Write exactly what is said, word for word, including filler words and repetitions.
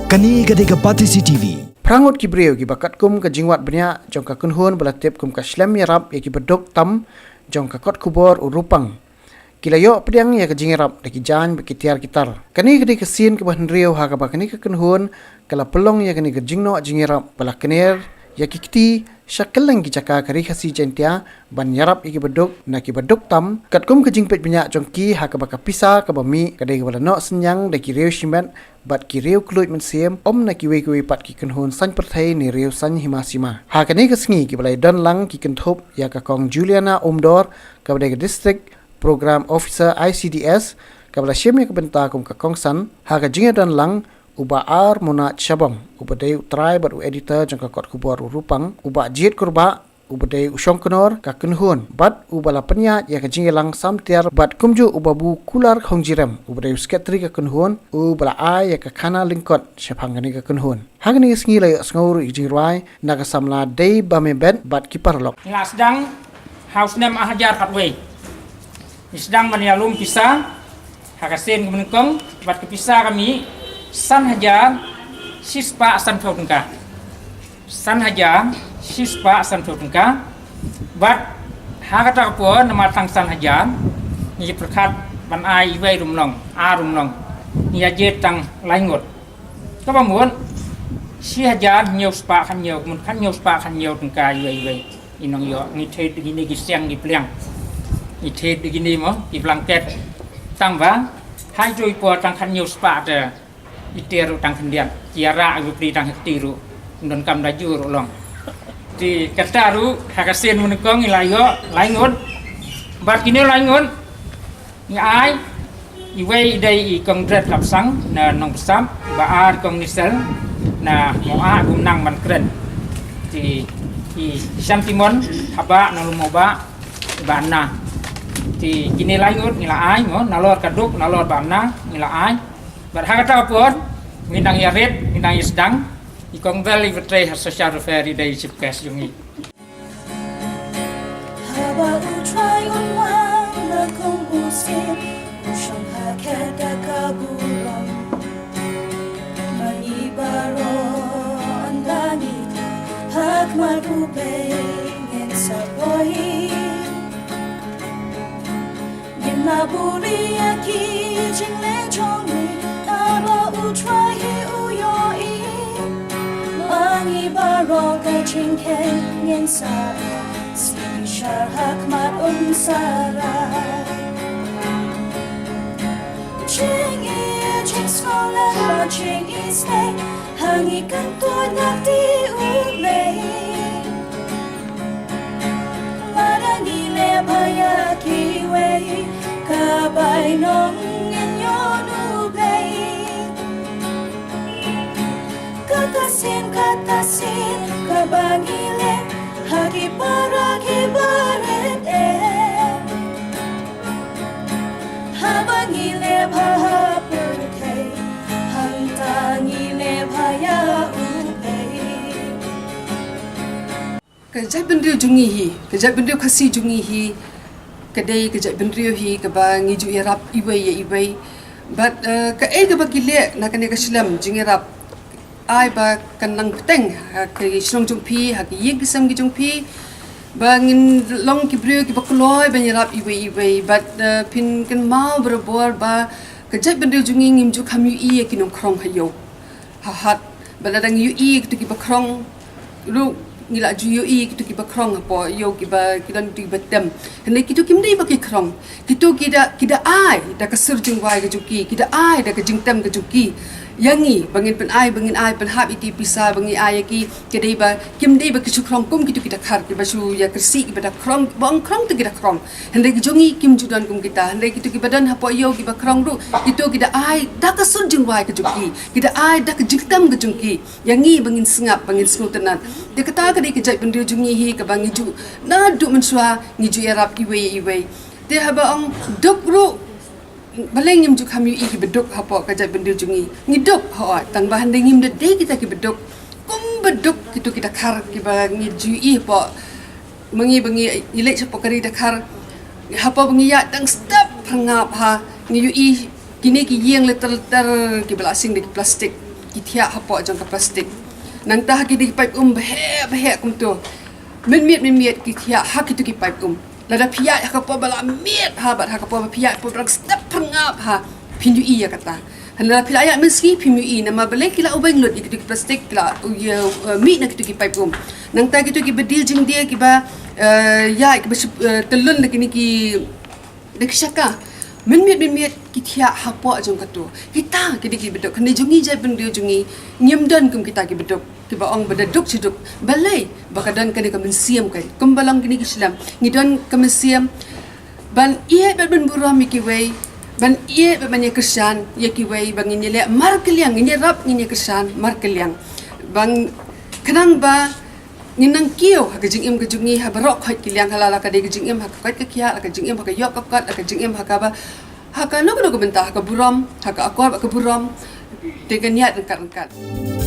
Kane ka dei ka Batesi T V. Phra ngut ki briew kiba katkum ka jingwad bniah jong ka kynhun ba la tip kum ka shlem ïarap ïa ki baduk tam jong ka kot khubor u Rupang ki la ïoh pdiang ïa ka jingïarap da ki jaiñ bad ki tiar ki tar. Kane ka dei ka sien kaba hynriew ha kaba kane ka kynhun ka la pynlong ïa kane ka jingnoh jingïarap ba la kner ïa ki kti sha kylleng ki jaka ka Ri Khasi Jaiñtia ban ïarap ïa ki baduk na ki baduk tam katkum ka jingpeit bniah jong ki ha kaba ka pisa kaba mih ka dei kaba la noh synñiang da ki riew shimet bad ki riew kluid mynsiem, ym na kiwei kiwei pat ki kynhun saiñ pyrthei ne riew saiñ hima sima. Ha kane ka sngi kiba la ïadon lang ki kynthup ïa ka Kong Juliana Umdor kaba dei ka District Program Officer I C D S kaba la shim ïa ka bynta kum ka kongsan. Ha ka jingïadon lang u Bah R Monat Shabong uba dei u trai bad u editor jong ka kot khubor u Rupang, u Bah Jied Kurbah uba dei u shongknor ka kynhun bad uba la pynïaid ïa ka jingïalang samtiar bad kumjuh u Babu Kular Khongjirem uba dei u sekretari ka kynhun uba la ai ïa ka khana lyngkot shaphang kane ka kynhun. Ha kane ka sngi la ïohsngew ruh ïa ka jingrwai na ka samla Dei Bamebet bad ki paralok. Ngi la sdang ha u snem ar hajar khatwei. Ngi sdang ban ïalum pisa ha ka sien kaba nyngkong bad ka pisa ka mih san hajar shispah sanphew tyngka. San hajar shispah sanphew tyngka. Bad ha kata ka por namar tang san hajar ngi pyrkhat ban ai iwei ruh ym long, ar ruh ym long, ngi ïa jied tang lai ngut. Kaba mut shi hajar hynñiew spah khathynñiew, mut khathynñiew spah khathynñiew tyngka iwei iwei. I nongïoh ngi thied da kine ki siang ki pliang, ngi thied da kine mo ki blanket. Tang ba ha ito i por tang khathynñiew spah te i tiar ruh tang khyndiat, ki ïarah ki bapli tang ha kti ruh, ym donkam da ju ruh long. Te kata ruh ha ka sien ba nyngkong ngi la ïoh lai ngut. Bad kine lai ngut ngi ai, iwei i dei i Kong Dret Lapsang na Nongpynsap, i Bah R Kong Nisel na Moa Gumnang ban kren. Te i Shantimon Haba na Lumobah, i Bah Anna. Te kine lai ngut ngi la ai mo, nalor ka duk nalor Bah Anna ngi la ai. Bad ha kata ka por ngi dang ïarit, ngi dang ïasdang. I Kong Bel i Batrei ha Social Welfare i dei i chief guest jong ngi. Haba u Trai un wan na kum u sien, u shong ha khet da ka burom. Ma ngi baroh ynda ngi ha khmat u Blei ngin sa poi. Ngin ïa buhrieh ïa ki jingleh jong ngi, naba u Trai hi u ïohi. Ma ngi baroh ka jingkheiñ ngin sa ïoh, synshar ha khmat un sa rai. Jingïeit, jingsngewlem bad jingisynei, ha ngi kyntu na kti u Blei. Lada ngi leh bha ïa kiwei, ka bainong ngin ïoh na u Blei. Ka ka sien, ka ka sien kaba ngi leh ha ki para ki barit eh. Haba ngi leh bha ha pyrthei, hangta ngi leh bha ïa u Blei. Ka jaitbynriew jong ngi hi, ka jaitbynriew Khasi jong ngi hi, ka dei ka jaitbynriew hi kaba ngi ju ïarap iwei ïa iwei. Bad, eh, kaei kaba ki leh na kane ka shlem jingïarap, ai ba kan nang bteng ha ki shnong jong phi, ha ki ïing ki sem ki jong phi, ba ngin long ki briew kiba kloi ban ïarap iwei iwei. Bad, eh, phin kynmaw barabor ba ka jaitbynriew jong ngi ngim ju kham ïohi ïa ki nongkhrong ha ïew ha hat. Bad lada ngi ïohi ïa kito kiba khrong ruh, ngi la ju ïohi ïa kito kiba khrong hapoh ïew, kiba ki don kito kiba tem. Hynrei kito kim dei ba ki khrong. Kito ki da, ki da ai da ka sur jingwai ka jong ki, ki da ai da ka jingtem ka jong ki ïa ngi, ba ngin pyn-ai, ba ngin ai pynhap ïa ki pisa ba ngi ai ïa ki. Ki dei ba, kim dei ba ki shu khrong kum kito ki dkhar kiba shu ïa kyrsih, kiba da khrong, ba ong khrong te ki da khrong. Hynrei ki jong ngi kim ju don kum kita. Hynrei kito kiba don hapoh ïew kiba khrong ruh, kito ki da ai da ka sur jingwai ka jong ki, ki da ai da ka jingtem ka jong ki ïa ngi ba ngin sngap, ba ngin sngewtynnat. Te kata ka dei ka jaitbynriew jong ngi hi kaba ngi ju, naduh mynshuwa ngi ju ïarap iwei ïa iwei. Te haba ong duk ruh, balei ngim ju kham ïohi kiba duk hapoh ka jaitbynriew jong ngi? Ngi duk, hooid, tang ba hynrei ngim da dei kita kiba duk. Kumba duk kito ki dkhar kiba ngi ju ïohi hapoh, ma ngi ba ngi ïaleit hapoh ka ri dkhar, hapoh ba ngi ïaid tang step pyrngap ha, ngi ïohi kine ki ïing lynter lynter kiba la sing da ki plastik. ki thiah hapoh jong ka plastik. Nangta ha kine ki paip um baheh baheh kumto, mynmiet mynmiet ki thiah ha kito ki paip um. Lada phi ïaid ha ka por ba la miet ha, bad ha ka por ba phi ïaid por ba dang sdep pyrngap ha, phin ïohi ïa kata. Hynrei lada phi la ïaid mynsngi phim ïohi, namar balei? Ki la ubeiñ lut ïa kito ki plastik, ki la, ïa, eh, mih na kito ki paip um. Nangta kito kiba die jingdie, kiba, eh, ïaid, kiba shu, eh, tylun da kine ki, da ki shaka, mynmiet mynmiet ki thiah hapoh jong kato. Kita ki dei kiba duk. Kane jong ngi, jaitbynriew jong ngi, ngim don kum kita kiba duk, kiba ong ba da duk shi duk. Balei? Ba ka don kane ka mynsiem, ka kumba long kine ki shlem, ngi don ka mynsiem ban ïeit bad ban burom ïa kiwei, ban ïeit bad ban ïakyrshan ïa kiwei, ba ngin ïaleh markylliang, ngin ïarap, ngin ïakyrshan markylliang. Ban, khnang ba ngin nang kiew ha ka jingim ka jong ngi ha baroh khoit ki liang, ha la, la ka dei ka jingim ha ka koit ka khiah, la ka jingim ha ka ïoh ka kot, la ka jingim ha kaba, ha kano kano ka bynta, ha ka burom, ha ka akor bad ka burom, te kan ïaid ryngkat ryngkat.